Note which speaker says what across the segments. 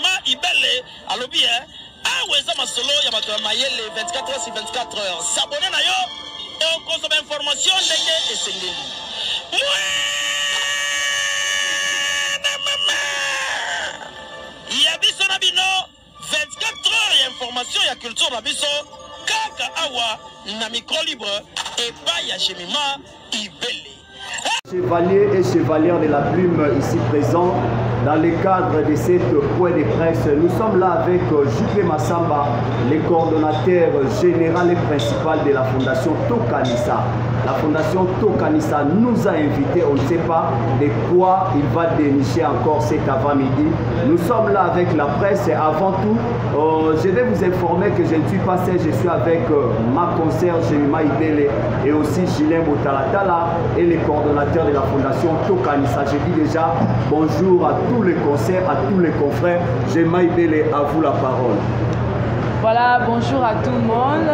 Speaker 1: Jemima Ibele alobi eh, awa eza masolo ya bato ya mayele 24 heures sur 24 heures. S'abonner na yo okozwa ba information ndenge esengeli. Mwana mama ya biso na bino 24 heures ya information ya culture na biso kaka awa na micro libre epai ya Jemima Ibele.
Speaker 2: Chevalier et chevalière de la plume ici présent dans le cadre de cette point de presse. Nous sommes là avec JP Massamba, le coordonnateur général et principal de la fondation Tokanisa. La fondation Tokanisa nous a invités, on ne sait pas de quoi il va dénicher encore cet avant-midi. Nous sommes là avec la presse et avant tout, je vais vous informer que je ne suis pas seul, je suis avec ma concierge Jemima Ibele et aussi Julien Botalatala et les coordonnateurs de la fondation Tokanisa. Je dis déjà bonjour à tous les concerts, à tous les confrères. Jemima Ibele, à vous la parole.
Speaker 3: Voilà, bonjour à tout le monde.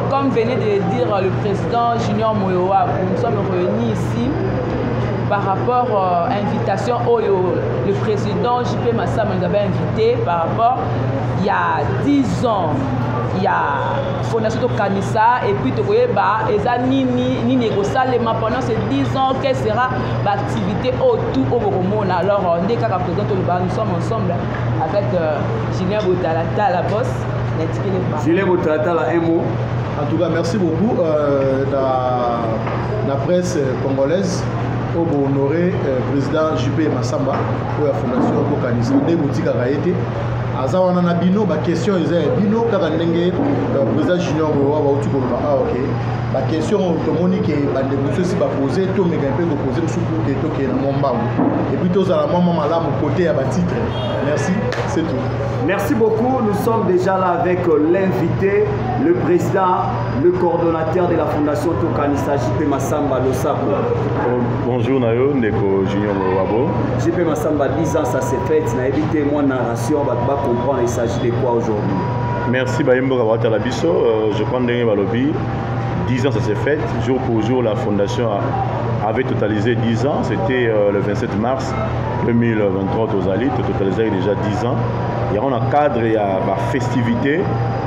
Speaker 3: Comme venait de le dire le président Junior Moyowa, nous sommes réunis ici par rapport à l'invitation oyo le président JP Massamba nous avait invité par rapport il y a 10 ans. Il y a Fondation Tokanisa et puis tokoyeba eza nini nini ekosalema pendant ces 10 ans, quelle sera l'activité autour au bokomona. Alors nde kaka président toloba, nous sommes ensemble avec Julien Botalata, la bosse.
Speaker 2: Julien Botalata, un mot.
Speaker 4: En tout cas, merci beaucoup la presse congolaise au honoré président JP Massamba pour la fondation Tokanisa. Nde boutique a été. Aza wana na bino ba question eza ya bino kaka ndenge président Junior Bowa ba uti koloba, ah, ok. Ba question tomoni ke ba ndeko mosusu esi ba poser, to meka mpe ko poser mosusu pour que tokende na mwa mbangu. Et puis tozala mwa mwa malamu côté ya ba titre. Merci, c'est tout.
Speaker 2: Merci beaucoup. Nous sommes déjà là avec l'invité, le président, le coordonnateur de la Fondation Tokanisa, JP Massamba Losako.
Speaker 5: Bonjour Nayo, ndeko Junior Wabo.
Speaker 2: JP Massamba, 10 ans, ça s'est fait. Na évité moi narration, va pas comprendre il s'agit de quoi aujourd'hui.
Speaker 5: Merci Bayembo Kawata Labiso. Je prends ndenge balobi. 10 ans, ça s'est fait. Jour pour jour, la fondation avait totalisé 10 ans. C'était le 27 mars 2023 aux Ali, totalisé déjà 10 ans. Il y a un cadre, il y a la festivité,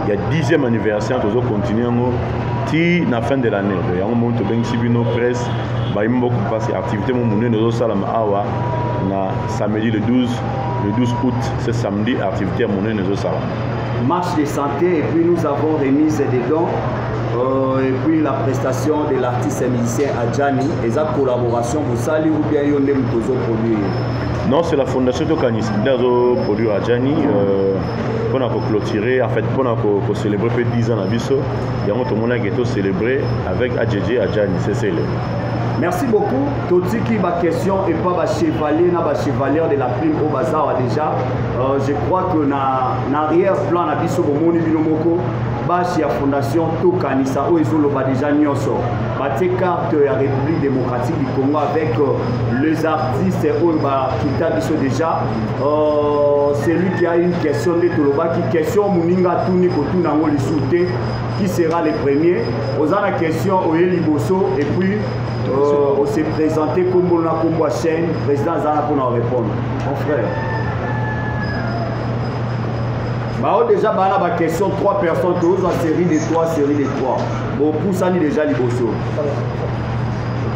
Speaker 5: il y a 10e anniversaire, toujours continuer ti na fin de l'année. Il y a un moment où ben sibino presse, ba imbo parce que activité mon monene nous sala ma awa na samedi le 12 août, c'est samedi activité monene nous sala.
Speaker 2: Marche de santé et puis nous avons remise des dons. Et puis la prestation de l'artiste et musicien Adjani et sa collaboration pour Sali ou bien Yonde Moutozo produire.
Speaker 5: Non, c'est la fondation Tokanisa qui a produit Adjani pour nous clôturer, en fait, pour nous célébrer plus de 10 ans à Bisso. Il y a un autre monde qui est célébré avec Adjedje Adjani, c'est célé.
Speaker 2: Merci beaucoup. Totiki, ma question et pas ma chevalier, na ma chevalier de la prime au bazar déjà. Je crois que na, na arrière-plan na biso bomoni bino moko bâche ya fondation Tokanisa oyo ezoloba déjà nyonso. Batie carte ya République démocratique du Congo avec les artistes oyo bakita biso déjà. Celui qui a une question de tolobaki question moninga tuni kotuna yango lisusu te. Qui sera le premier? Oza na question oye liboso et puis on s'est présenté comme on a comme chaîne président Zana pour nous répondre. Mon frère. Bah, oh, déjà, bah, là, bah, question, 3 personnes, tous en série de 3, série de 3. Bon, pour ça, ni déjà liboso.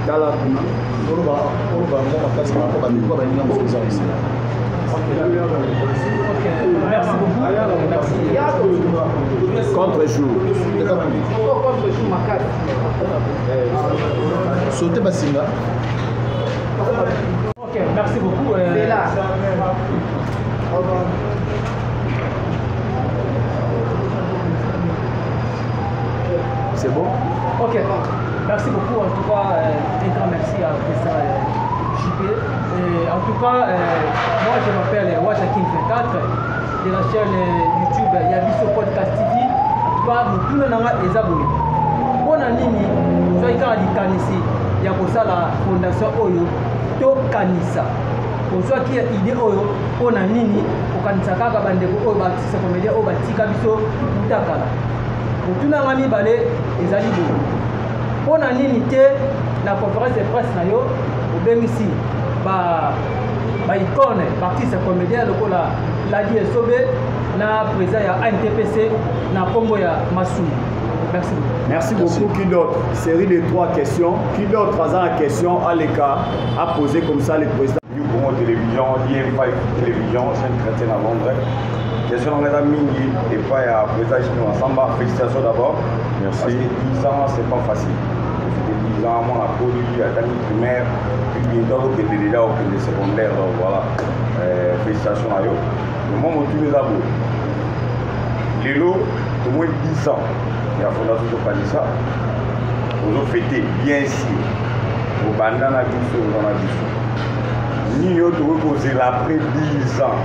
Speaker 2: Tala, kuna.
Speaker 3: Merci beaucoup. Merci.
Speaker 2: Contre-jour.
Speaker 3: Contre-jour, Makati.
Speaker 4: Sauter Basinga.
Speaker 6: Ok, merci beaucoup.
Speaker 3: C'est là.
Speaker 2: C'est bon?
Speaker 6: Ok, merci beaucoup. En tout cas, un grand merci à président JP. Et en tout cas, moi je m'appelle Wajakin 24 de la chaîne YouTube Yabiso Podcast TV. En tout cas, nous tous nous avons des abonnés. Pona nini, soki kaka likanisi ya kosala fondation oyo tokanisa. Ozwaki idée oyo pona nini kokanisa kaka bandeko oyo ba artiste comédien oyo batika biso mutakala. Motuna nga mibale ezali boye. Pona nini te na conférence de presse na yo obengisi ba Baicone, baartiste comédien lokola Ladi Esobe na président ya ANTPC na nkombo ya Masumu. Merci beaucoup.
Speaker 2: Merci beaucoup. Qui d'autre? Série de trois questions. Qui d'autre a la question Aleka a posé comme ça le président.
Speaker 7: New Congo Télévision, DM5 Télévision, chaîne chrétienne à Londres. Question na ngai mingi epai ya président Jimmy Massamba. Félicitations d'abord.
Speaker 5: Merci.
Speaker 7: Parce que 10 ans, c'est pas facile. C'était 10 ans, moi, akoli, atangi primaire, puis bientôt akokende déjà okende secondaire. Donc voilà. Félicitations na yo. Moi, motuni eza boye. Lelo, tomoni 10 ans ya fondation Tokanisa, ozofete bien sûr. Obanda na biso, oza na biso. Nini oyo tokoki kozela après 10 ans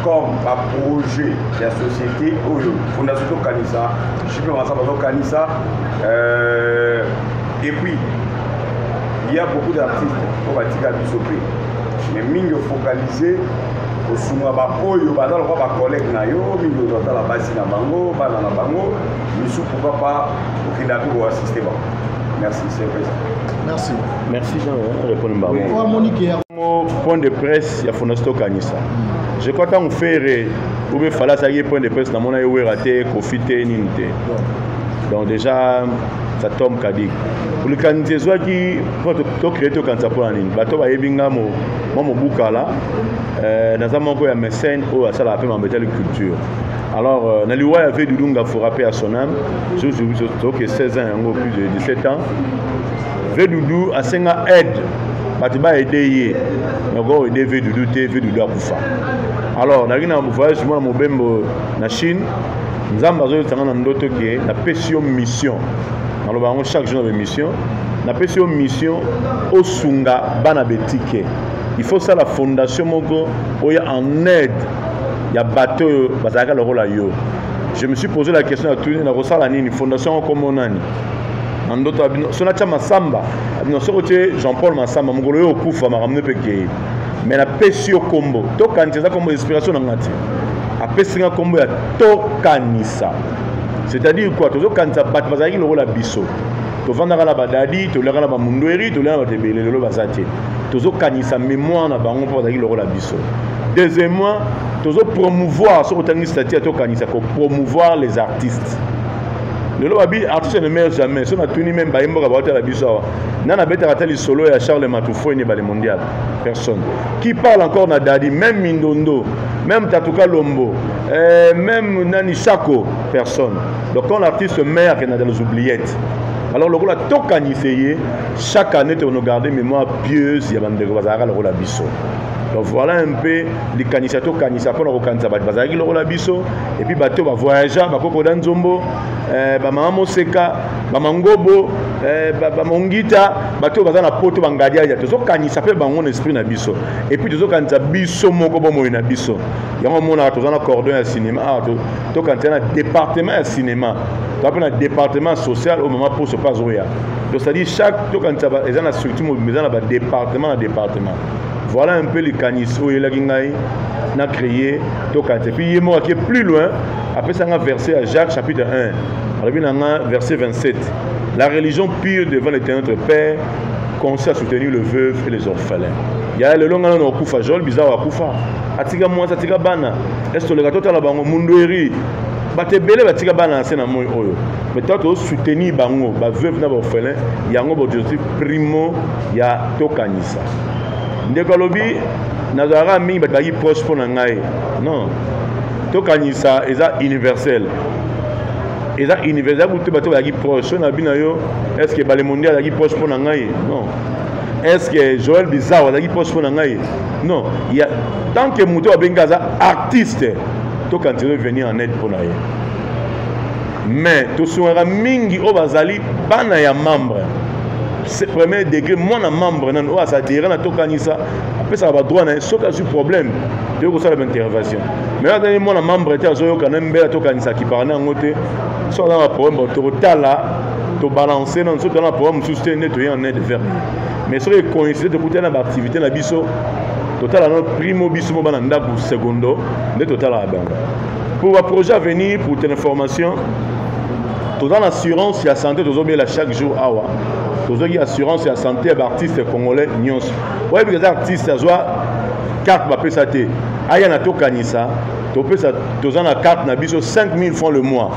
Speaker 7: comme baprojet ya société oyo fondation Tokanisa, JP Massamba bazokanisa, et puis il y a beaucoup d'artistes oyo batika biso mpe, mais mingi ofocaliser kosunga baoyo baza lokwa bacollègue na yo, mingi ozotala basi na bango, bana na bango misu, pourquoi pas okenda mpe koassiste bango. Merci, c'est vrai.
Speaker 4: Merci.
Speaker 5: Merci Jean, répondre bango.
Speaker 4: Oyo amoniki ya
Speaker 5: Point de presse ya fondation Tokanisa, je crois ntango Ferre ube Fally asalaki point de presse, namona ye Wera te, Kofi te, nini te. Donc déjà ça tombe kadik. Likanisi ezwaki mpo tocrée Tokanisa mpona nini? Bato bayebi nga mwa mobukala, naza moko ya mécène oyo asalaka mpe mambo etali culture. Alors na liwa ya vieux Doudou Ngafura, mpe ya son âme, toke 16 ans yango, plus de 17 ans, vieux Doudou asenga aide, bato baaider ye. Nako aider vieux Doudou te, vieux Doudou akufa. Alors nalaki na voyage mwana mobembo na Chine. Nzambe azoyotanga na ndoto ke napesi yo mission. Naloba yango chaque jour na baémission: napesi yo mission, osunga bana betike. Il faut sala fondation moko oyo en aide ya bato oyo bazalaka lokola yo. Je me suis posé la question, natuni nakosala nini, fondation yango kombo nani? Na ndoto abino so natya Masamba. Abino soki otie Jean Paul Masamba, mokolo oyo okufa, makambo mpe kei. Mais napesi yo kombo Tokanisa. Eza kombo inspiration na nga te. Apesi nga kombo ya Tokanisa, c'est-à-dire quoi? Tozokanisa bato bazalaki lokola biso. Tovandaka na badadi, toliaka na bamundweri, tolia na bato ebele, lelo baza te. Tozokanisa mémoire na bango mpo bazalaki lokola biso. Deuxièmement, tozopromouvoir, soki otangi statut ya Tokanisa, kopromouvoir les artistes. Lelo babi artiste ne meurt jamais. So natuni même bayemboka baotala biso awa, nani abetaka ata lisolo ya Charles Matufueni, Ebale Mondial? Personne qui parle encore na Dadi, même Mindondo, même Tatuka Lombo, même nani, Chako, personne. Donc quand l'artiste meurt, akenda dans les oubliettes. Alors lokola Tokanisa ye, chaque année tokono garder mémoire pieuse ya bandeko bazalaka lokola biso. Donc voilà un peu likanisa Tokanisa, mpona kokanisa bato bazalaki lokola biso. Et puis bato bavoyagea, bakokoda nzombo, bamama Moseka, bamangobo, bamongita, bato oyo baza na poto, bangadiadia, tozokanisa mpe bango na esprit na biso. Et puis tozokanisa biso moko, bomoi na biso. Yango omonaka toza na cordon ya cinéma awa. Tokanisa na département ya cinéma, toza mpe na département social oyo mama Poso mpe azoya. Donc c'est à dire chaque Tokanisa eza na structure mobimba, eza na badépartement na département. Voilà un peu likanisi oyo eyelaki ngai na créer Tokanisa. Puis ye moko ake plus loin, apesanga verset ya Jacques chapitre 1. Alobi na nga verset 27: "La religion pure devant l'Éternel notre Père consiste à soutenir le veuve et les orphelins." Ya lelo nga nano okufa, Joel Bizarre akufa, atika mwasi, atika bana. Ese toleka totala bango? Mundweri, bato ebele batika bana na se na moi oyo. Mais to tozosoutenir bango, baveuve na baorphelin. Yango baobjectif primo ya Tokanisa. Ndeko alobi nazalaka mingi bato bazalaki proche mpo na ngai. Non, Tokanisa eza universel, eza universel kutu. Bato bazalaki proche so na bino yo, est ce que Bale Mondial azalaki proche mpo na ngai? Non. Est ce que Joël Bizarre azalaki proche mpo na ngai? Non. Ya tant que moto abengi aza artiste, Tokanisa venir en aide mpo na ye. Mais tosungaka mingi oyo bazali bana ya membre premier degré, mwana membre nano oyo asadere na Tokanisa, apesaka badroit na ye. Soki azwi problème, toyei kosala baintervention. Mais azali mwana membre te, azoyoka na mbela Tokanisa, akipaka na yango te. So aza na problème, tokotala, tobalance nano. Soki toza na problème mosusu te, nde toye en aide vers ye. Mais soki ecoïncide, tokutani na baactivité na biso, totala nano primo biso mo bana ndako, secondo nde totalaka bango. Pour baprojet à venir, pour ton information, toza na assurance ya santé. Tozobela chaque jour awa, tozwaki assurance ya santé ya baartiste congolais nyonso. Oyebi eza artiste azwa Carte bapesa te, aya na Tokanisa, topesa, toza na carte na biso 5000 francs le mois.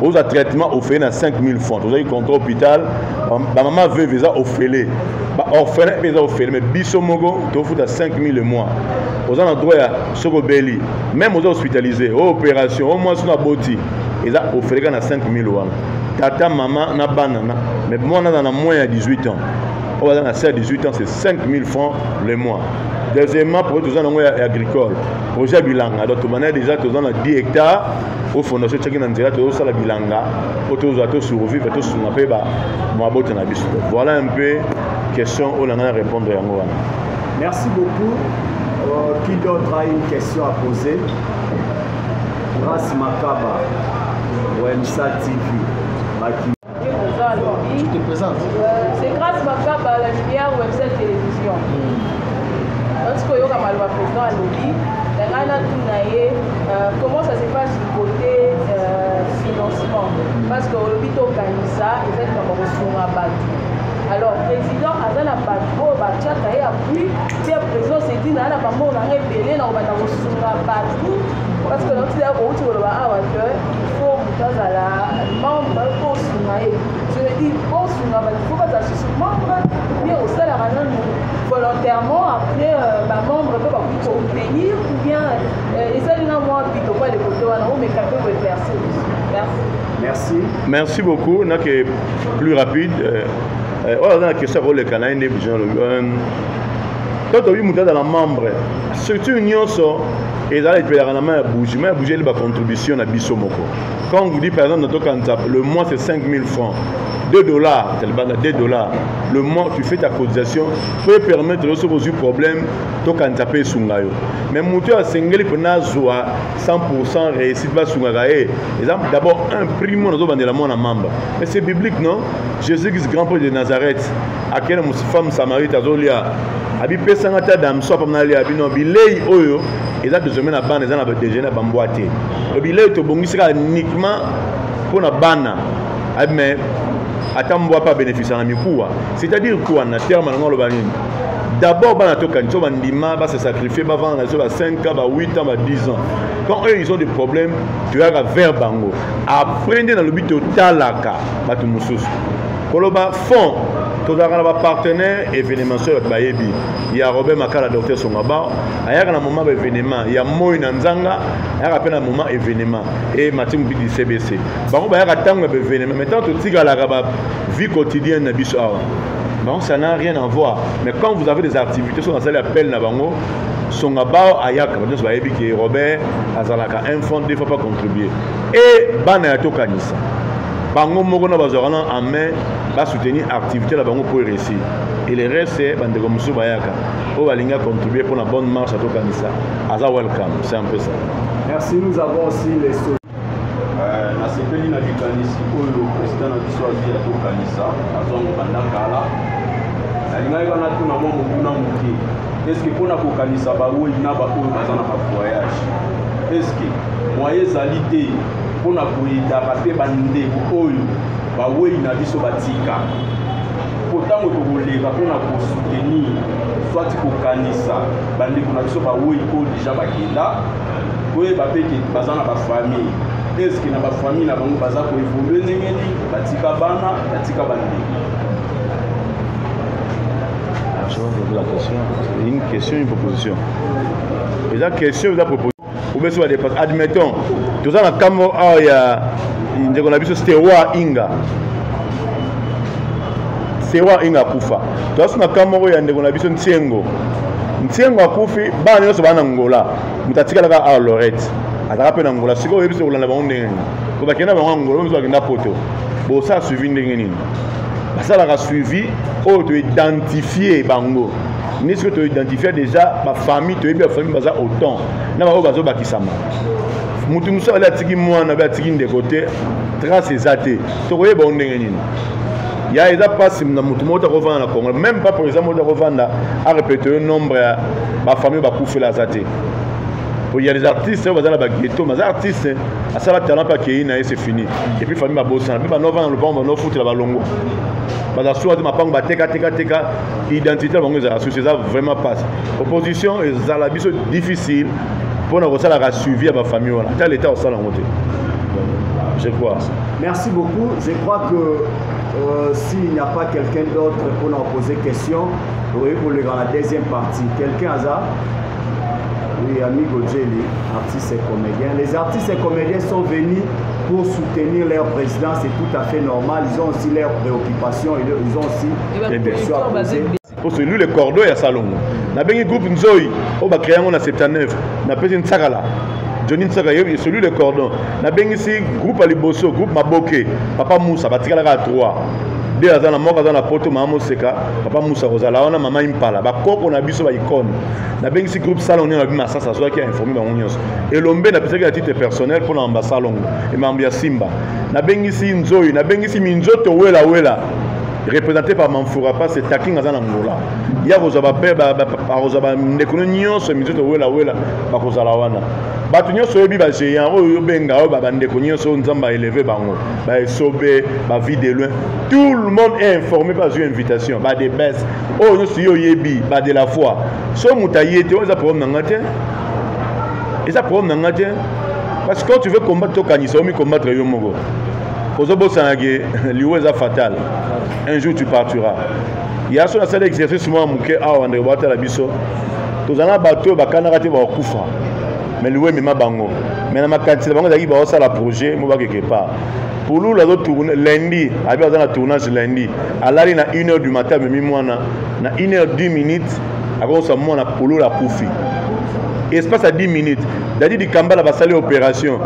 Speaker 5: Oza traitement ofele na 5000 francs. Tozali contrat hôpital, bamama veuve eza ofele, baorphelin mpe eza ofele, mais biso moko tofuta 5000 le mois. Oza na droit ya soki obeli, même oza hospitalisé, o opération, o mwasi na boti, eza ofele kaka na 5000 wana. Tata, mama na bana na, mais mwana aza na moins ya 18 ans, oyo aza na se ya 18 ans, c'est 5000 francs le mois. Deuxièmement, projet toza nango ya agricole, projet ya bilanga. Donc tobanda déjà, toza na 10 hectares oyo fondation etiaki na nzela, tozosala bilanga oyo tozwa tosurvivre, tosunga mpe mabota na biso. Voilà un peu question oyo na ngai na répondre yango wana.
Speaker 2: Merci beaucoup. Qui d'autre a une question à poser? Grâce Makaba, OMSA TV. Baki.
Speaker 4: Tu te présentes.
Speaker 3: C'est Grâce Makaba, la lumière, OMSA Télévision. Lorsque oyoka maloba président alobi, ngai natuna ye comment ça se passe du côté financement, parce que olobi tokanisa eza likambo kosunga bato. Alors président aza na bato oyo batiaka ye appui te? Président se dit naa na bambongo nanga ebele na kobanda kosunga bato, parce que nauti outi koloba awa que il faut moto azala membre mpo osunga ye. Je me dis, mpo osunga bato, faut bazala susu membre, bien osalaka nanu volontairement, après bamembre mpe bakoki koobtenir, ou bien ezali na mwa pitokwa de côté wana, omeka mpe koéclaircir biso. Merci.
Speaker 2: Merci.
Speaker 5: Merci beaucoup. Nake plus rapide, oyo aza na question akoleka na ye nde biso nalobi to tobi moto azala membre, structure nyonso ezala epelaka na mai ya bougie. Mai ya bougie eli bacontribution na biso moko. Quand on vous dit par exemple na Tokanisa, le mois c'est 5000 francs, 2 dollars, telebanda 2 dollars le mois, tu fais ta cotisation peut permettre yo soki ozwi problème, Tokanisa mpe esunga yo. Mais moto oyo asengeli mpena azwa 100 réussite, basungaka ye, eza d'abord un primo nazobandela mwana mamba. Mais c'est biblique, non? Jésus Christ, grand prêtre de Nazareth, akende femme samarite azolia, abipesanga ta damso apam nalia bino bilei oyo eza désormais na bana, eza na badéjeuner na bambwa te. Bilei tobongisi kaka uniquement mpo na bana, mais ata mbwa mpe abénéficie na mikuwa. C'est-à-dire quoi? Na terme nango aloba nini? D'abord bana Tokanisi oyo bandima base sacrifier, bavanda na biso ba 5 ans, ba 8 ans, ba 10 ans. Quand eux ils ont des problèmes, toyaka vers bango. Après nde nalobi totalaka bato mosusu. Koloba fond, tozalaka na bapartenaire événementiel, bato bayebi ya Robert Makala, docteur Songaba ayaka na moment baévénement ya moi na nzanga, ayaka mpe na moment événement e Mati Mobidi CBC. Bango bayaka ntango ya baévénement. Mais ntango totikalaka ba vie quotidienne na biso awa, donc ça n'a rien à voir. Mais quand vous avez des activités, so nasali appel na bango, Songa Bao ayaka, bato nyonso bayebi ke Robert azalaka un fond deux fois pas contribuer. E bana ya Tokanisa bango moko na bazwaka na en main, basoutenir activité na bango pour réussir. Et le reste, bandeko mosusu bayaka oyo balingi acontribuer pour la bonne marche ya Tokanisa, aza welcome. C'est un peu ça.
Speaker 2: Merci. Nous avons aussi les
Speaker 7: Nasepeli na likanisi oyo président na biso azwi ya Tokanisa, azwango banda kala. Nalingaki kaka natuna mwa motuna moke: est-ce mpona kokanisa bawei na baoyo baza na bavoyage, est-ce moyen ezali te mpona koyedaka mpe bandeko oyo bawei na biso batika? Po ntango tokoleka mpona kosoutenir soit kokanisa bandeko na biso bawei oyo déjà bakenda, koyeba mpe ke baza na bafamille. Est-ce na bafamille na bango baza koévoluer ndenge nini? Batika bana, batika bandeko.
Speaker 5: Je vais poser la question. C'est une question, une proposition. Eza question, eza proposition. Ou bien so badépasse. Admettons, toza na kambo awa ya ndeko na biso Stewa Inga. Stewa Inga akufa. Toza so na kambo moko ya ndeko na biso Ntiengo. Ntiengo akufi, bana nyonso baa na Ngola. Moto atikalaka awa Lorette. Azalaka mpe na Ngola. Sikoyo oyebi so kolanda bango ndenge nini? Po bakenda bango Ngola, biso bakenda poto. Bosala suivi ndenge nini? Basalaka suivi oyo toidentifie bango nde soki toidentifie déjà bafamille, toyebi bafamille baza autant na baoyo bazobakisama. Motu mosusu ali atiki mwana be, atiki ndeko te, trace eza te, tokoyeba o ndenge nini? Ya eza mpasi na motu moko takovanda na Congo, même pas président moko takovanda arépéte yo nombre ya bafamille bakufela aza te. Il y a des artistes oyo baza na baghetto, baza artiste, asala talent mpe akei na ye, c'est fini. Et puis famille babosana mpe banovanda na lopango, banofutela balongo. Baza suka te, mapango batekatekateka, identité na bango ezala susu, eza vraiment passe. Opposition ezala biso difficile mpona kosalaka suivi ya bafamille wana, ata leta osala yango te, je crois.
Speaker 2: Merci beaucoup. Je crois que s'il n'y a pas quelqu'un d'autre pour nous poser question, oui, pour le la deuxième partie. Quelqu'un a ça? Oui, Amigo Jelly, artiste et comédien. Les artistes et comédiens sont venus pour soutenir leur président, c'est tout à fait normal. Ils ont aussi leurs préoccupations, ils ont aussi des questions à poser.
Speaker 5: Pour celui le cordon ya Salongo. Nabengi groupe Nzoi, oyo bacréé yango na 79, napesi Nsakala. Johnny Nsaka, celui le cordon. Nabengisi groupe ya liboso, groupe Maboke, Papa Moussa, batikalaka ya 3. Deux aza na moko aza na poto, mama Moseka, Papa Moussa kozala wana, mama Impala, bakoko na biso ba icône. Nabengisi groupe Salongo na bima sasa azwaki informé bango nyonso. Elombe napesaki ya titre personnel mpona mamba Salongo, emambo ya Simba. Nabengisi Nzoi, nabengisi Minzoto Wela Wela, représenté par Manfoura Passe, Taking aza na Angola. Ya kozwa ba père, ba, ba, ba, ba ndeko nyonso Minzoto Wela Wela bakozala wana. Bato nyonso oyebi ba géant oyo obenga oyo ba bandeko nyonso oyo Nzambe a élevé bango, ba Esobe, ba Vie de loin, tout le monde est informé par une invitation, ba des baisses oyo nyonso yo oyebi, ba de la foi. So moto aye te, oyo eza problème na nga te, eza problème na nga te, parce que quand tu veux combattre tokanisa, omi combattre yo moko, ozobosana ke liwa eza fatal, un jour tu partiras. Ya so nasala exercice moko moke awa, ndeko batala biso, tozala na bato oyo bakanaka te bakokufa, mais liwa emema bango, mais na makanisi na bango ezalaki baosala projet mo bakeke part. Pululu azotourne lundi, abi aza na tournage lundi, alali na 1 heure du matin, amemi mwana na 1 heure 10 minutes, akokosa mwana, Pululu akufi espace ya 10 minutes. Dadi Dikambala basali opération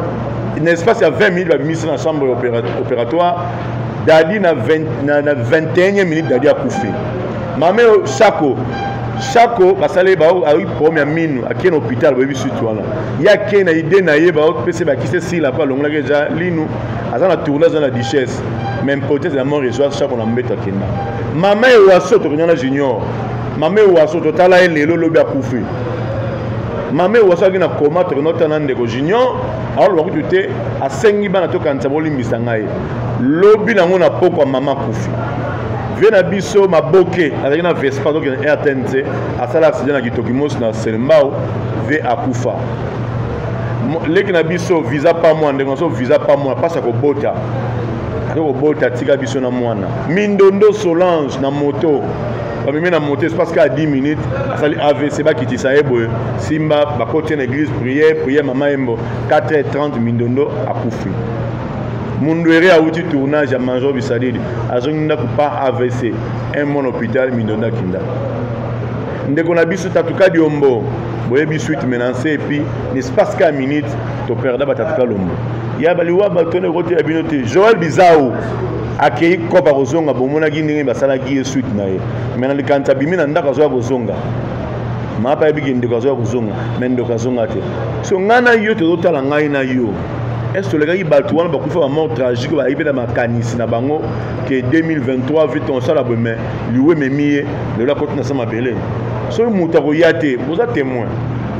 Speaker 5: na espace ya 20 minutes, babimisi na chambre opératoire Dadi na 20, na 21e minute Dadi akufi. Mame Shako, Shako basali ayi problème ya minu, akei na hôpital, boyebi suite wana. Ye akei na idée na ye, baopesa bakisi esila mpo alongolaki eza linu, aza na tournage, aza na duchesse, mais peut-être la mort ezwa Shako na mbeto, akenda. Mama Ewaso, tokenda na Junior, mama Ewaso totala ye lelo, lobi akufi. Mama Ewaso aki na koma, tokenda otala na ndeko Junior, aoloba kutu te, asengi bana tokanisa bolimbisa ngai. Lobi nango na pokwa mama akufi. Vie na biso Maboke azalaki na Vespa, azokende RTNC, asala accident na Kitoki Mosi na Selembao, vie akufa. Leki na biso visa pa mwana, ndeko na biso visa pa mwana, mpasi ya kobota, ake kobota, atika biso na mwana. Mindondo Solange na moto, bamemi na moto espace kaka 10 minutes, asali AVC, bakitisa ye boye Simba, bakoti na église, prière, prière, mama Embo, 4h30 Mindondo akufi. Mundwere awuti tournage ya Major Bisadidi, azongi ndako pa AVC, un mois na hôpital, Mindondo akinda. Ndeko na biso Tatuka Diombo, boyebi suite menacée, et puis l'espace ka minute toperda batatuka lombo ya baliwa bato wana ekoteya bino te. Joel Bizao akei kopa kozonga, bomonaki ndenge basalaki ye suite na ye, mais na likanisi abimi na ndako azoya kozonga, mapa ayebiki ndeko azoya kozonga, mais ndeko azonga te. So ngai na yo tozotala, ngai na yo, est ce tolekaki bato wana bakufa bamort tragique, bayebi mpe na makanisi na bango ke 2023 vite osala boye, mais liwe ememi ye, lelo akoti na sa mabele. Soki moto akoya te, boza témoin,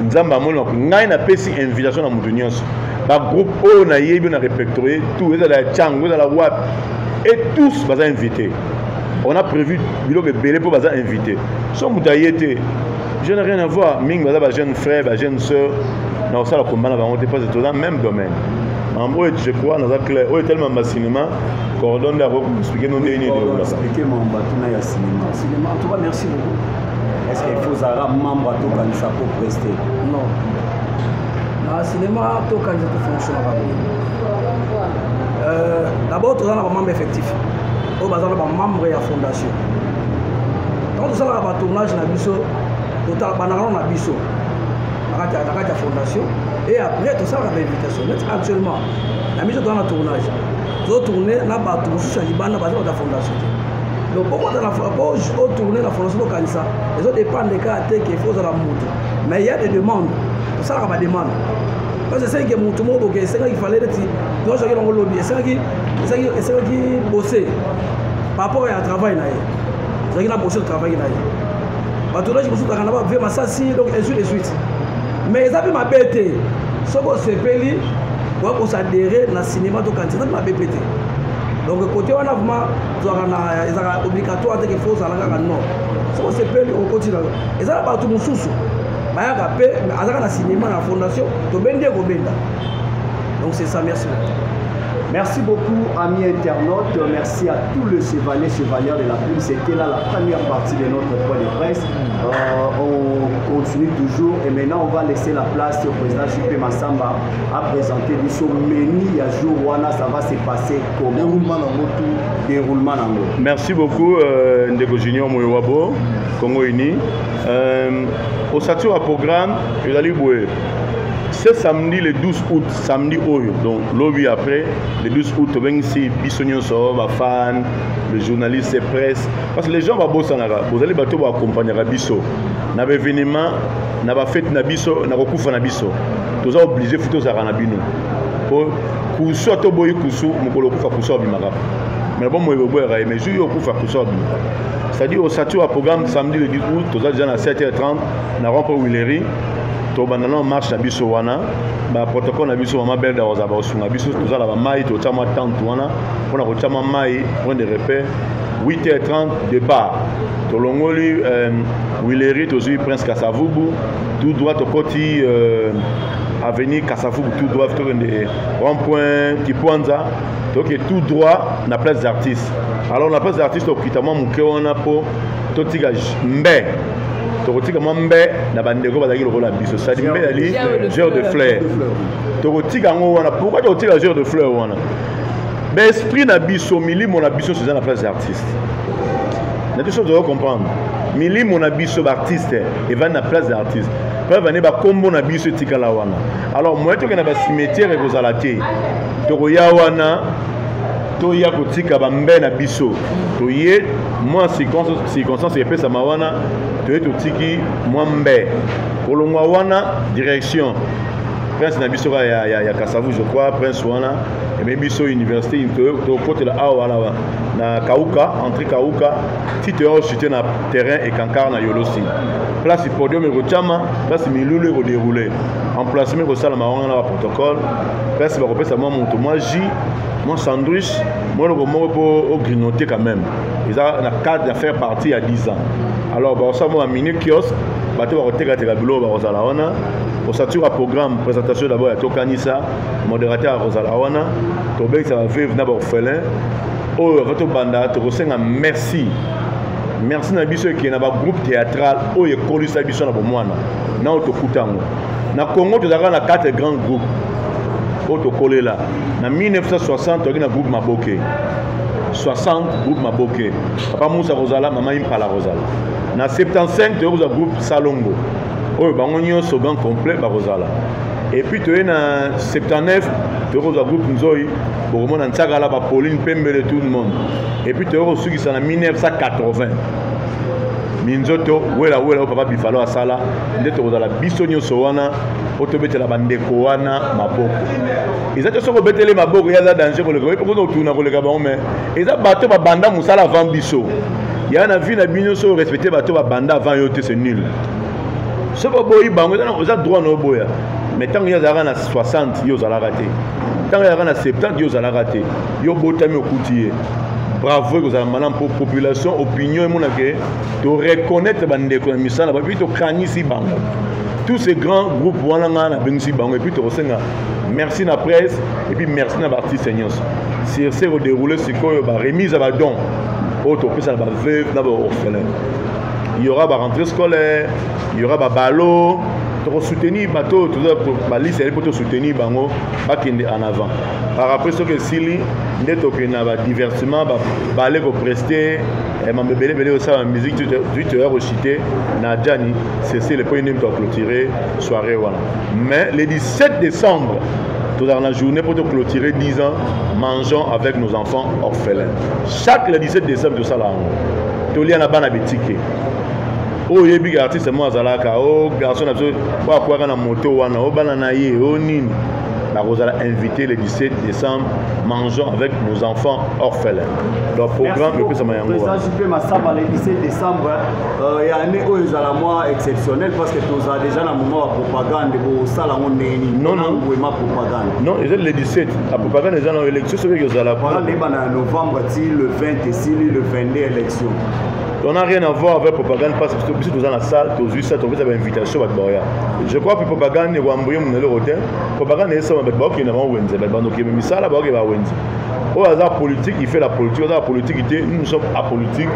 Speaker 5: Nzambe amoni. Ngai napesi invitation na moto nyonso, bagroupe oyo nayebi na répertorié tout, ezala ya Tiango, ezala wapi, et tous baza invité. On a prévu biloko ebele mpo baza invité. So moto aye te, je n'ai rien à voir. Mingi baza bajeune frère, bajeune sœur, na kosala komba na bango te, parce que toza même domaine. Makambo oyo, je crois naza clair. Oyo etelema ma cinéma, cordon nde akoki expliquer no ndenge nini.
Speaker 2: Expliquer mambo tuna ya cinéma.
Speaker 6: Cinéma, en tout cas merci beaucoup.
Speaker 2: Est-ce qu'il faut zala membre atokanisa po prester?
Speaker 6: Non, na cinéma tokanisa tofonctionnaka boye. D'abord toza na bamembre effectif oyo baza na bamembre ya fondation. Ntango tosalaka batournage na biso, bandaka na biso na kati ya fondation, et après tosalaka bainvitation. Neti actuellement na biso toza na tournage, tozotourne na bato mosusu ya libanda, baza bato ya fondation te. Donc po otourne na fondation tokanisa, ezodépendre kaka te ke faut ozala motu, mais il y a des demandes, tosalaka bademande, parce que esengaki motu moko boke, esengaki fallait neti toazwaki nango lobi, esengaki bose par rapport ya travail na ye, ezalaki na bose travail na ye, batournage mosusu taka na bavie masasi, donc ainsi de suite. Mais eza mpe mabe te soki osepeli oya kosadere na cinéma tokanisa, eza mpe mabe mpe te.
Speaker 8: Donc côté wana vraiment tozalaka na ezalaka obligatoire te ke fo ozala kaka, non. Soki osepeli, okoti na. Eza na bato mosusu bayaka mpe, azaka na cinéma na fondation, tobendi ye kobenda. Donc c'est ça, merci beaucoup.
Speaker 2: Merci beaucoup, amis internautes. Merci à tous les chevaliers, chevalières de la plume. C'était là la première partie de notre point de presse. On continue toujours et maintenant on va laisser la place au président JP Massamba à présenter du menu ya jour wana. Ça va se passer comment?
Speaker 4: Déroulement nango tout.
Speaker 2: Déroulement nango.
Speaker 5: Merci beaucoup, Ndeko Junior Moyowabo, Congo Uni. Ossature ya programme ezali boye: ce samedi le 12 août, samedi oyo, donc lobi après, le 12 août, tobengisi biso nyonso, bafan, le journaliste, presse, parce que les gens babosanaka, bozali bato baaccompagnaka biso na baévénement, na bafete na biso, na kokufa na biso. Toza obligé fu tozalaka na bino po kusu ata oboyi kusu, mokolo okufa, kusu abimaka. Mais bon, moye boboyaka ye, mais jour yo okufa, kusu abimaka. C'est-à-dire, ossature ya programme, samedi le 10 août, toza déjà na 7h30 na rond-point Huilerie. Tobanda na marche na biso wana, baprotocole na biso, mama Belda kozala bakosunga biso. Toza na bamai, totia mwa tente wana mpona kotia mwa mai, point de repère. 8h30 départ, tolongoli Huilerie, tozwi Prince Kasavubu tout droit, tokoti avenue Kasavubu tout droit, tokende rond point Kipwanza, toke tout droit na place des artistes. Alors na place des artistes, tokita mwa moke wana mpo totika mbe, tokotika mwa mbe na bandeko bazalaki lokola biso. Sadi mbe ezali gerbe de fleur, tokotika yango wana. Pourquoi tokotika gerbe de fleur wana? Baesprit na biso, milimo na biso eza na place ya artiste na biso. Tozo comprendre, milimo na biso baartiste evandi na place ya artiste. Preuve ane, bakombo na biso etikala wana. Alors moye tokende na bacimetière ekozala te. Tokoya wana, toya kotika bambe na biso. Toye mwa circonstance epesama wana, toye totiki mwa mbe. Kolongwa wana, direction prince na biso kaka ya Kasavu, je crois. Prince wana ememi biso université, tokotela awa na Kauka, entrée Kauka, ti toya kochute na terrain Ekankar na Yolosi, place podium ekotiama, place milulu ekodéroule. Emplacement ekosalama wana na baprotocole, place bakopesa mwa moto mwa jus, mwa sandwich, mwa eloko moko mpo ogrignoter quand même. Eza na cadre ya faire partie ya 10 ans. Alors bakosala mwa bamini kiosque, bato bakotekateka biloko bakozala wana. Ossature ya programme: présentation d'abord ya Tokanisa, modérateur akozala wana, tobengisa baveuve na baorphelin oyo. Ava tobanda, tokosenga merci. Merci na biso ekende na bagroupe théâtral oyo ekolisa biso na bomwana na oyo tokuta yango na Congo. Tozalaka na quatre grands groupes oyo tokolela. Na 1960 toyaki na groupe Maboke, 60 groupe Maboke, papa Musa kozala, mama Impala kozala. Na 75 toyei kozwa groupe Salongo, oyo bango nyonso grand complet bakozala. Et puis toye na 79, toyei kozwa groupe Nzoi, bokomona Ntiakala, baPauline Pembele, tout le monde. Et puis toyei kosukisa na 1980, Minzoto Wela Wela oyo papa Bifalo asala. Nde tokozala biso nyonso wana mpo tobetela bandeko wana maboko. Eza te soki obeteli maboko, ye aza danger koleka, oyebi otuna koleka bango, mais eza bato babanda mosala avant biso. Ya na vie na bino, so respecte bato babanda avant yo te, c'est nul. Soki oboyi bango, eza droit na oboya, mais ntango ye azalaka na 60, yo ozalaka te. Ntango azalaka na 70, yo ozalaka te. Yo botami okuti ye. Bravo, ekozala malamu mpo population, opinion emonake toreconnaître bandeko na misala, bapi tokanisi bango, tous ces grands groupes wana. Ngai nabengisi bango et puis tokosenga merci na presse et puis merci na baartiste nyonso. Sur ce, kodéroule sikoyo baremise ya badon oyo topesa na baveuve na baorphelin. Il y aura barentrée scolaire, il y aura babalo. Tokosoutenir bato oyo toza baliste yali mpo tosoutenir bango bakende en avant. Par après, soki esili, nde tokende na badivertissement, bale koprester mambo ebele ebele, kosala musique tu toya kochite na Jani Cécile mpo nde moto aclôturer soirée wana. Mais le 17 décembre, tozalaka na journée mpo toclôturer 10 ans, mangeons avec nos enfants orphelins. Chaque le 17 décembre tosala yango, tolia na bana bitike oyo. Oyebi ke artiste moko azalaka o garçon na biso oyo akwaka na moto wana, o bana na ye o nini. Bakozala invité le 17 décembre, mangeons avec nos enfants orphelins. Donc programme epesama yango.
Speaker 2: Président JP Massamba le 17 décembre ya année oyo ezala mwa exceptionnel parce que tozala déjà na moment ya propagande, bosala yango ndenge nini?
Speaker 5: Non, non.
Speaker 2: Wema propagande.
Speaker 5: Non, eza le 17, la propagande eza na élection soki ekozala.
Speaker 2: Propagande eyebana na novembre ti le 20 esili, le 22 élection.
Speaker 5: On n'a rien à voir avec propagande parce que biso toza na salle, tozwi sa, topesa bainvitation, bato baoya. Je crois que propagande ekwamboye monene eloko te. Propagande esama, bato baokende na bango wenze, bato bandokende misala, baokende bawenze. Oyo aza politique, il fait la politique. Oyo aza politique te, nous, nous sommes apolitique,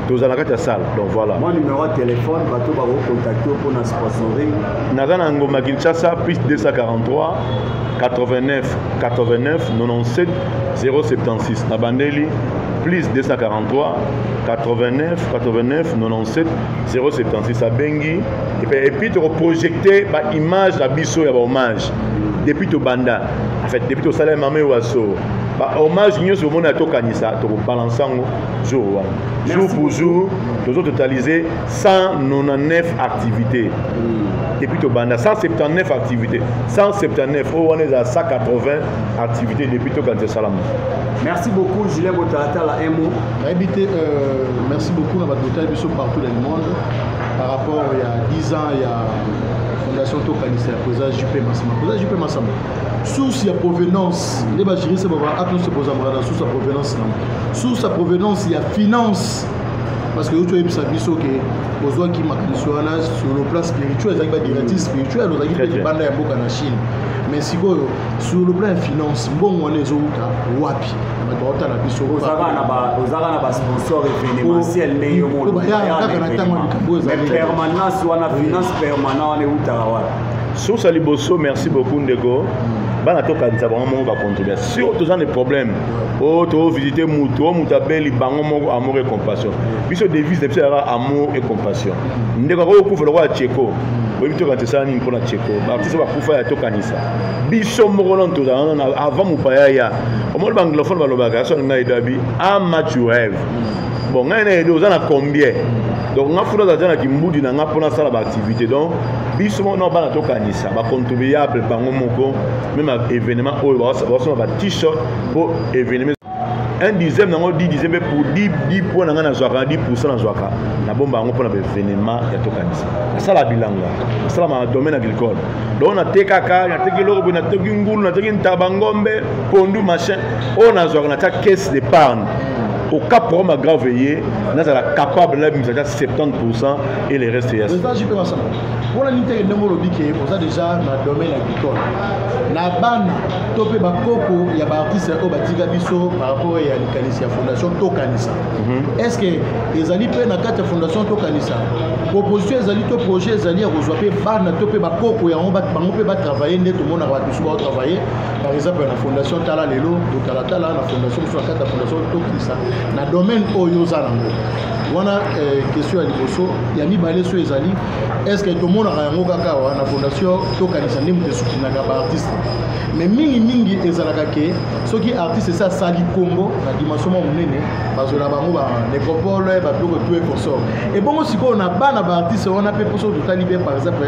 Speaker 5: toza na kati ya salle. Donc voilà.
Speaker 2: Mwa numéro ya téléphone, bato bakocontacte mpona sponsoring.
Speaker 5: Naza na Ngoma Kinshasa, plus 243 89 89 97 076. Na bandeli, plus 243 89 89 97 076. Abengi et puis tokoprojecte baimage na biso ya bahommage depuis tobanda. En fait, depuis tosala mame waso, bahommage nyonso omoni ya Tokanisa, tokobalance yango jour wana, jour pour jour. Tozototaliser 199 activités depuis tobanda, 179 activités, 179 oyo wana ezala 180 activités depuis Tokanisa esalama.
Speaker 2: Merci beaucoup. Julien Botalatala, un mot.
Speaker 4: Nayebi te, merci beaucoup na bato botali biso partout dans le monde par rapport ya 10 ans ya fondation Tokanisa ya président JP Masamba. Président JP Masamba, source ya provenance nde bajuriste baba acte nyonso bozambaka na source ya provenance nango, source ya provenance ya finance, parce que euti oyebisa biso ke bozwaki makanisi wana sur le plan spirituel, ezalaki badirective spirituelle, ozalaki mpe libanda ya mboka na Chine. Mais sikoyo, sur le plan ya finance, mbongo wana ezowuta wapi na bato baotala biso?
Speaker 2: Ozaka na basponsor événementiel nde yo.
Speaker 4: Kaka na ntango ya likambo.
Speaker 2: Ezali permanence wana, finance permanent wana eutaka wapi?
Speaker 5: Source ya liboso, merci beaucoup ndeko. Bana Tokanisa bango moko bacontribue. Sur toza na problème oyo, tovisite mutu oyo, mutu abeli, bango moko, amour et compassion. Biso devise na biso yaka amour et compassion. Ndeko akoki kokufa lokola Cheko. Oyebi Tokanisa esala nini mpona Cheko? Baartiste bakufa ya Tokanisa, biso moko nano tozala nano avant mopaya ya omoni. Baanglophone balobaka so ngai edabi how much you have. Bon, ngai na yede oza na combien? Donc nga funa aza na kimbudi na nga mpona asala baactivité. Donc biso moko na bana Tokanisa, bacontribuable bango moko, même événement oyo basoma ba t-shirt mpo événement, un dixième nango, 10 dixième mpe pour 10 10 point na ngai nazwaka 10 %, nazwaka nabomba yango mpona baévénement ya Tokanisa. Nasala bilanga, nasala ma domaine agricole. Donc natekaka, nateki eloko boye, nateki ngulu, nateki ntaba, ngombe, pondu, machin. Oyo nazwaka, natia caisse d'épargne au cas problème grave ye, nazala capable nabimisa ata 70 % et le reste ya
Speaker 4: Président JP Masamba, mpona nini teke ndenge olobi ke oza déjà na domaine agricole, na bana to mpe bakoko ya baartiste oyo batika biso par rapport ya likanisi ya fondation Tokanisa, est ce que ezali mpe na kati ya fondation Tokanisa proposition ezali to projet ezali ya kozwa mpe bana to mpe bakoko yango, bango mpe batravaille nde tomonaka bato mosusu baotravaille, par exemple na fondation Tala Lelo, Botalatala, na fondation mosusu na kati ya fondation Tokanisa, na domaine oyo oza nango wana? Question ya liboso. Ya mibale, so ezali, est ce que tomonaka yango kaka awa na fondation Tokanisa nde moto esoutenaka baartiste? Mais mingimingi ezalaka ke soki artiste esi asali nkombo na dimension mwa monene, bazwela bango banecropole, babiloko tout et consort. Ebongo sikoyo na bana baartiste wana mpe, mposo totali bien, par exemple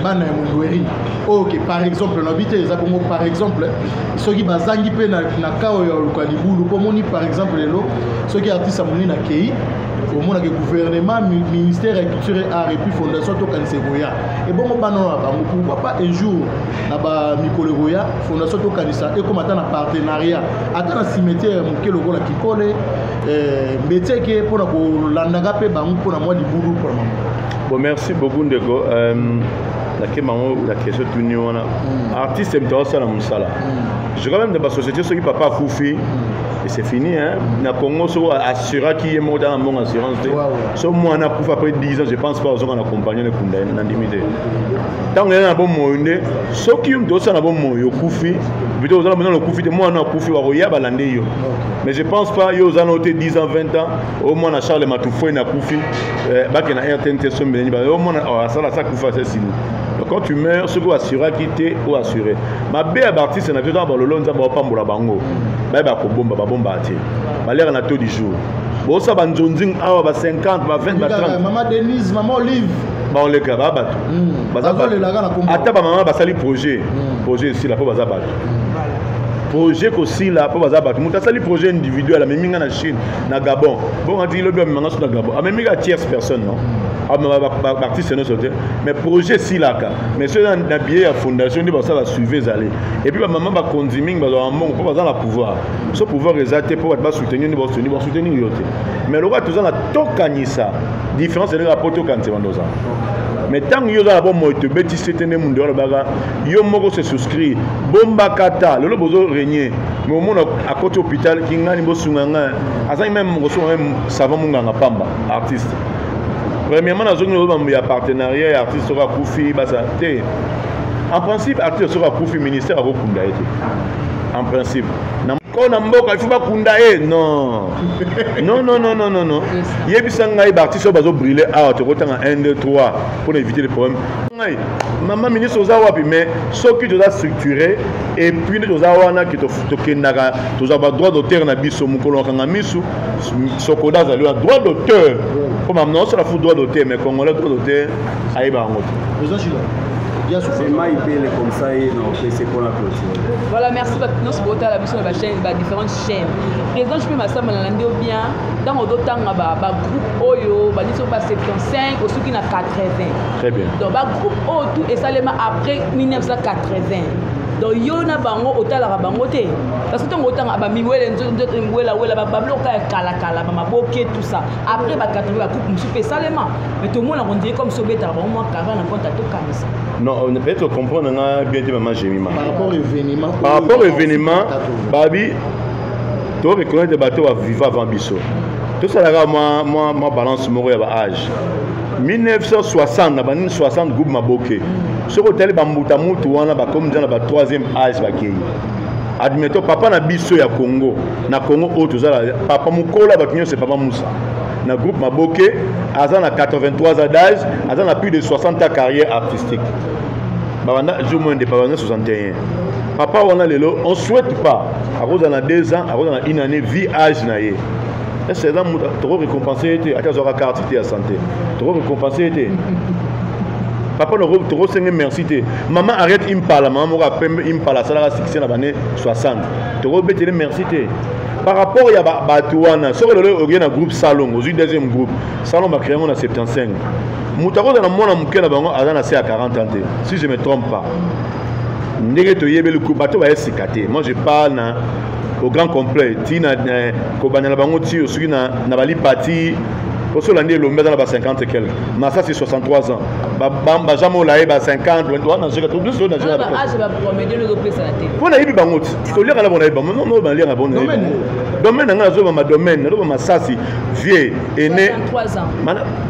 Speaker 4: bana ya Mondweri oyo ke, par exemple, nayebi te, eza bongo, par exemple soki bazangi mpe na ka oyo ya oluka libulu, mpo omoni par exemple lelo soki artiste ya monene akei, omonaka gouvernement, ministère ya culture et art et puis fondation Tokanisa ekoya. Ebongo bana na bango, pourquoi pas un jour na bamikolo ekoya, fondation Tokanisa ekóma ata na partenariat ata na cimetière ya moke lokola Kikole, Mbeteke, mpona kolandaka mpe bango mpona mwa libulu mpona bango?
Speaker 5: Bon, merci beaucoup ndeko. Nakemba yango la question tuni wana. Artiste moto aosala mosala, je crois même na basociété, soki papa akufi et c'est fini, hein. Na Congo, soki assuraki ye moko, tana mbongo assurance te. So mwana akufa après 10 ans, je pense pas ozonga na compagnie nekunda ye. Nandimi te. Ntango ye na bomoi nde soki yo moto osala na bomoi okufi, plutôt ozala mona okufi te, mwana akufi, bakoya balande yo. Mais je pense pas yo oza na te 10 ans, 20 ans, o mwana Charles Matufoi akufi, bake na RTNT sombeleni, o mwana asala sa kufa, c'est fini. Donc quand tu meurs, soki oassuraki te, oassure mabe ya baartiste na biso, ntango balolo Nzambe baopambola bango, bayeba kobomba, babombaka te, baliaka na taux du jour, bosala banzonzing awa ba 50, ba 20, ba 30.
Speaker 4: Mama Denise, mama Olive.
Speaker 5: Baoleka baa bato. Baza bato.
Speaker 4: Bazolelaka na kombo.
Speaker 5: Ata bamama basali projet, projet esila mpo baza bato. Projet kosila mpo baza bato. Moto asali projet individuel, amemi nga na Chine, na Gabon, bongo atiki lobi amemanga so na Gabon, amemi ka tierce personne, non, amema baartiste nyonso te. Mais projet esilaka. Mais soki eza na billet ya fondation nde basala basuivi ezali. Et puis bamama bakonzi mingi bazwaka mbongo mpo baza na pouvoir. So pouvoir eza te mpo bato basoutenir nde basoutenir, basoutenir yo te. Mais lokola toza na tokanisa différence eleka mpo tokanisa bando ozala. Mais ntango yo oza na bomoi, tobetisi te nde mundu alobaka yo moko se souscrire bombaka ta lelo bozo régner. Mais omona akoti hôpital kingani, bosunga ngai, azangi même kosunga même savant munganga pamba. Artiste, premièrement, nazongi loba ya partenariat ya artiste. Soki akufi, basa te. En principe, artiste soki akufi, ministère akokunda ye te. En principe, na ko na mboka, il faut bakunda ye. Non, non, non, non, non, non, non. Yebisa ngai baartiste oyo bazobrille awa, tokotanga 1, 2, 3 mpona éviter les problèmes. Ngai mama ministre oza wapi? Mais soki toza structuré et puis nde toza wana ke tokendaka, tozwa badroit d'auteur na biso. Mokolo akanga misu, sokoda azali wana droit d'auteur mpo mama osala fu droit d'auteur. Mais congolais, droit d'auteur ayeba yango te.
Speaker 4: Président Chila, bien sûr.
Speaker 2: C'est Maïpele comme ça et non, c'est pour la clôture.
Speaker 3: Voilà, merci bato nyonso botala biso na bachaîne, badifférentes chaînes. Président JP Masamba, nalandi yo bien. Ntango ozotanga bagroupe oyo bandisi ba 75, osoki na 80.
Speaker 5: Très bien.
Speaker 3: Donc bagroupe oyo tout esalema après 1980, donc yo na bango otalaka bango te, parce que ntango otanga bamiwele nzoto welawela, babiloko ya kalakala, bamaboke, tout ça après ba 80, bagroupe mosusu mpe esalema. Mais tomona kondire comme so obetaka bango mwa kava na compte atokanisa.
Speaker 5: Non, peut-être comprendre nga bien te, mama Jemima.
Speaker 4: Par rapport événement.
Speaker 5: Par rapport événement, babi to reconnaître bato baviva avant biso. Tosalaka mwa balance moko ya baage 1960 na banini 60, groupe Maboke. Soki otali bambuta mutu wana, bakomi nza na ba troisième âge, bakei. Admettons, papa na biso ya Congo, na Congo oyo tozala, papa mokolo ya bato nyonso, papa Musa na groupe Maboke, aza na 83 ans d'âge, aza na plus de 60 ans carrière artistique. Babanda jour moins de babanda 61. Papa wana lelo, on souhaite pas akozala na 2 ans, akozala na une année, vie âge na ye. Est-ce eza moto toko récompense ye te? Ata azwaka carte te ya santé, toko récompense ye te? Papa tokosenge merci te? Mama Arrête Impala, mama moko apembe Impala, asalaka succès na bane 60, tokobetele merci te? Par rapport ya bato wana, soki lelo oke na groupe Salongo, ozwi deuxième groupe Salongo, bacréé yango na 75, moto akozala na mwana moke na bango aza na se ya 40 ans te, si je me trompe pas. Ndenge toyebeli bato baye sika te, moi je parle na au grand complet, ti na kobanda na bango ti soki na balipati poso olandi elombe aza na ba 50 et quelque. Masa c'est 63 ans, bajean molaye ba 50 wana. Mpo nayebi bango ti toliaka na bango, nayebi bango no baliaka bango. Domaine na ngai, nazobama domaine, nazoba Masasi, vieux aîné.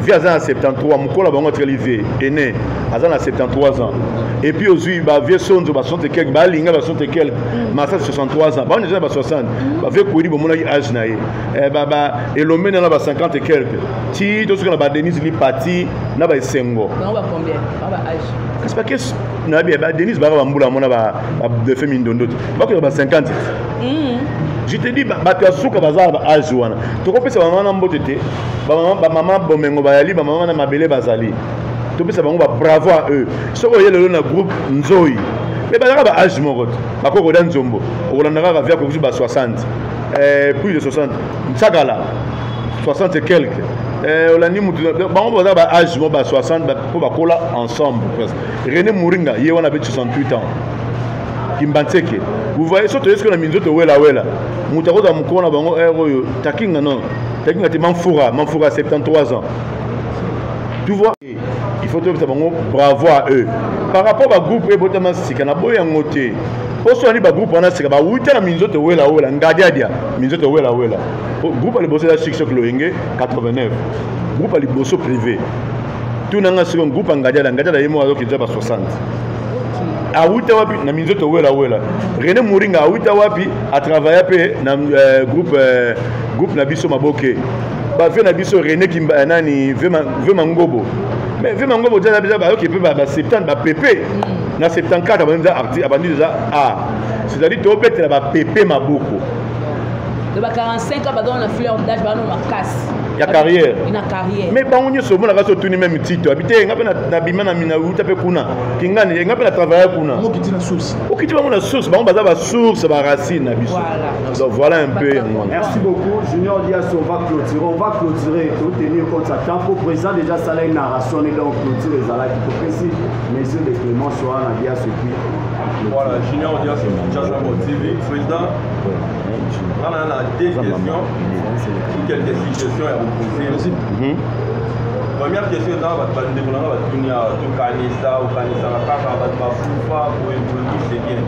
Speaker 5: Vieux aza na 73, mokolo bango atikali vieux aîné aza na 73 ans. Et puis ozwi bavieux Sonzo, ba 60 quelque, balinga ba 60 quelque, Masasi 63 ans, bango déjà ba 60, bavieux Kwedi bomonaki âge na ye, elombe nana ba 50 et quelque, ti tosoki na badenise Lipati na baesengo. Kasi bake nayebi badenise baka bambula mona badefe mindondo te, bakoka ba 50. Je te dis, bato ya suka baza na baage wana. Tokopesa bamama na mbote te, bamama bomengo bayali, bamama na mabele bazali, topesa bango babravo à eux. Soki oye lelo na groupe Nzoi, me bazalaka baage moko te. Bakokoda nzombo, okolanda kaka via kokusu ba 60, plus de 60, Nsakala 60 et quelque. Olandi mutu bango baza ba âge mo ba 60 mpo bakola ensemble presque. René Muringa ye wana abeti 68 ans, Kimbanseke. Vous voyez, so toyesi na minzoto welawela, moto akozala mokolo na bango ere oyo Takinga, non, Takinga te, Mamfura, Mamfura 73 ans. Tu vois, il faut tobeta bango bravo à eux. Par rapport bagroupe ebotama sika, na boyi yango te. Mpo so ani bagroupe wana sika bawuta na minzoto welawela, ngadiadia, minzoto welawela. Groupe ya liboso eza Chic Loyenge 89, groupe ya liboso privé. Tunanga siko groupe ya ngadiada, ngadiada ye moko azokenda ba 60. Awuta wapi? Na minzoto welawela. René Muringa awuta wapi? Atravailla mpe na groupe na biso Maboke. Bavieux na biso René Kimba nani, vieux Mangobo. Mais vieux Mangobo tia biso bayoki mpe ba 70, bapepe na 74 abandi eza arti, abandi déjà a, c'est-à-dire tobetela bapepe maboko.
Speaker 3: De ba 45 ans, baza na fleur d'âge, baza na makasi.
Speaker 5: Ya carrière.
Speaker 3: Na carrière.
Speaker 5: Mais bango nyonso omonaka so otuni meme tito abi te nga mpe nabima na minauta mpe kuna kingani nga mpe na travaille kuna.
Speaker 4: Okiti na source.
Speaker 5: Okiti bango na source, bango baza basource, baracine na biso.
Speaker 3: Voilà.
Speaker 5: Donc voilà un peu yango wana.
Speaker 2: Merci beaucoup, Junior Dias. On va clôturer. On va clôturer. Tout tenir compte ça. Tant pour président déjà, ça a une narration. Et donc, clôture les alliés qui précise. Mesure de Clément Soana Dias et puis.
Speaker 9: Voilà, Junior Dias, Jazz TV. Président, on a deux questions ou quelques suggestions à vous poser. Première question, eza bato bandeko na nga batuni awa, tokanisa okanisaka kaka bato bakufa boye boye, c'est bien,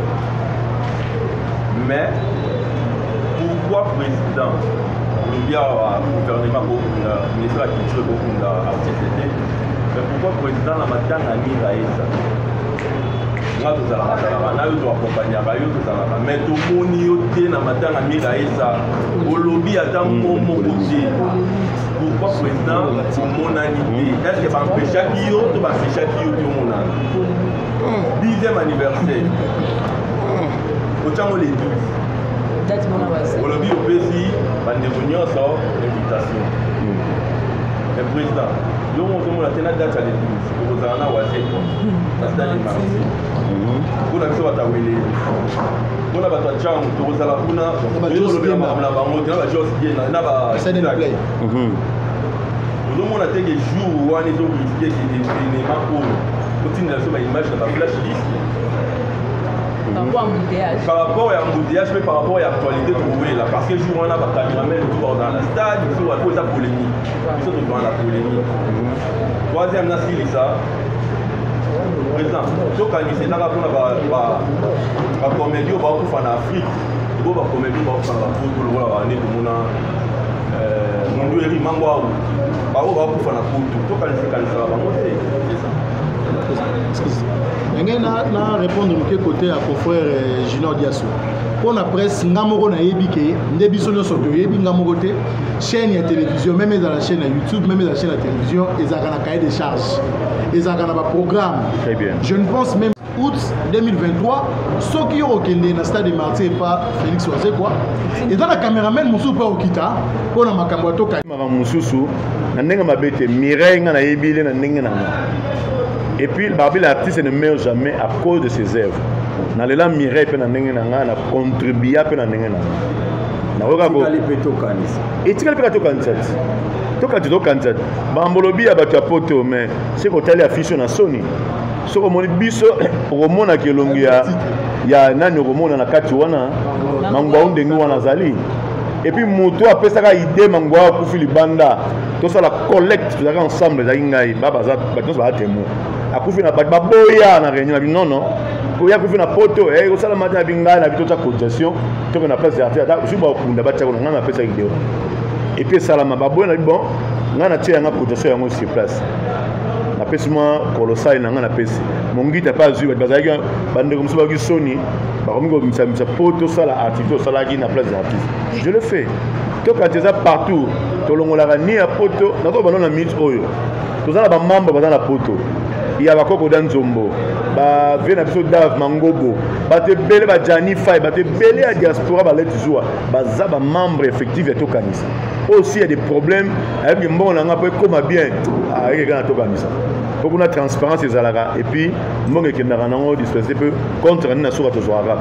Speaker 9: mais pourquoi président olobi awa gouvernement kokunda, ministère ya culture kokunda artiste te, mais pourquoi président na matanga nira eza nga tozalaka zalaka na yo, toakompagnaka yo, tozalaka, mais tomoni yo te na matanga mira eza, olobi ata mo moko te? Pourquoi président omonani te? Est ce que bampeshaki yo to bampeshaki yo te omonana? 10e anniversaire otyango le 12.
Speaker 3: Date mona basi.
Speaker 9: Olobi opesi bandeko nyonso invitation, mais président, yo moko ozomona te na date ya le 12 okozala na Wazekwa na stade Martyrs. Mpona biso bato ya Wele, mpona bato ya Cango, tokozala kuna. Tolobela makambo na bango te na bajos na ba ozomona te ke jour wana ezoriske ke événement oyo otindela biso baimage na baflash list.
Speaker 3: Par rapport à embouteillage.
Speaker 9: Par rapport ya embouteillage mpe par rapport ya actualité tokowela, parce que jour wana bacameraman tout bakozala na stade. Biso bato eza polémique, biso tozala na polémique. Troisième, nasilisa, président, tokanisa ezaka mpona bacomédie oyo bakokufa na Afrique bo bacomédie oyo bakokufa na bapoto lokola bande tomona mundu eri mango awo bango bakokufa na poto, tokanisa ekanisaka bango te, c'est ça.
Speaker 4: Ndenge na répondre moke côté ya confrère Junior Diaso, mpo na presse, nga moko nayebi ke nde biso nyonso toyebi, nga moko te, chaîne ya télévision, même ezala chaîne ya YouTube, même ezala chaîne ya télévision, ezalaka na cahier de charge, ezalaka na baprogramme.
Speaker 5: Très bien.
Speaker 4: Je ne pense même août 2023, soki yo okende na stade de Martyr epa Félix Wazekwa, eza na caméraman mosusu mpe okita mpo na makambo ya toka.
Speaker 5: Makambo mosusu na ndenge mabe te, Mireille, nga nayebi ye na ndenge na nga. Et puis babi, l'artiste ne meurt jamais à cause de ses œuvres. Nalela Mireille mpe na ndenge na nga, na contribua mpe na ndenge na nga, nakoka
Speaker 2: Tikali mpe tokanisa.
Speaker 5: Etikali mpe ka tokanisa ti tokanisa tokanisa ti bambolobi ya bato ya poto, mais soki otali affiche na soni, soki omoni biso, okomonaka elongi ya nani okomona na kati wana, Mangwau ndenge wana azali. Et puis moto apesaka idée, Mangwau akufi libanda, tosala collecte, tozalaki ensemble, ezalaki ngai, babaza bato nyonso baza témoin. Akufi na bato baboya na réunion na bi non non, oya akufi na poto kosala mati na bi ngai na bi totya cotisation, toke na place ya artiste, ata soki bakunda batiako na ngai, napesaki idée wana. Et puis esalama, baboya na bi bon, ngai natia yanga cotisation yango sur place, napesi mwa kolosali na ngai, napesi mongita mpe azwi. Bato bazalaki, bandeko mosusu bayoki soni, bakomi komisamisa mpo tosala activité osalaki na place ya artiste. Je le fais, tokati eza partout, tolongolaka ni ya poto. Nakoki bano na minute oyo toza na bamembre baza na poto ya bakoko da nzombo, bavie na biso Dave Mangobo, bato ebele, bajani fai, bato ebele ya diaspora baleti zuwa, baza bamembre effectif ya Tokanisa. Oyo si ya des problèmes, ayebi mbongo na nga mpo ekóma bien, ayeke kaka na Tokanisa, mpo kuna transparence ezalaka, et puis mbongo ekendaka nango dispersé mpe contre nini na suka tozwaka kaka.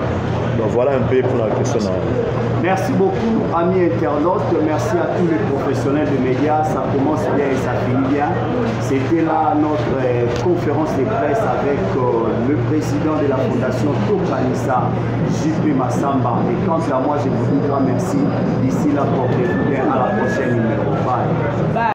Speaker 5: Donc voilà un peu pour la question na.
Speaker 2: Merci beaucoup, amis internautes. Merci à tous les professionnels de médias. Ça commence bien et ça finit bien. C'était là notre conférence de presse avec le président de la fondation Tokanisa, JP Massamba. Et quant à moi, je vous dis grand merci. D'ici là, portez-vous bien. À la prochaine numéro. Bye.
Speaker 3: Bye.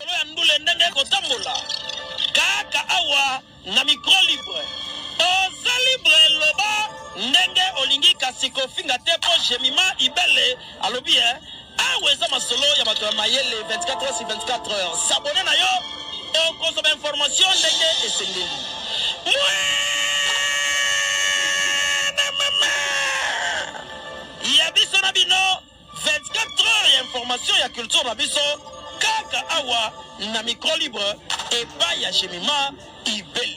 Speaker 1: Solo ya ndule ndenge ekotambola kaka awa na micro libre. Oza libre, loba ndenge olingi, kasi kofinga te, mpo Jemima Ibele alobi e awa eza masolo ya bato ya mayele 24 heures sur 24 heures. S'abonner na yo, okozwa bainformation ndenge esengeli. Mwana mama. information ya culture na biso kaka awa na micro libre epai ya Jemima Ibele.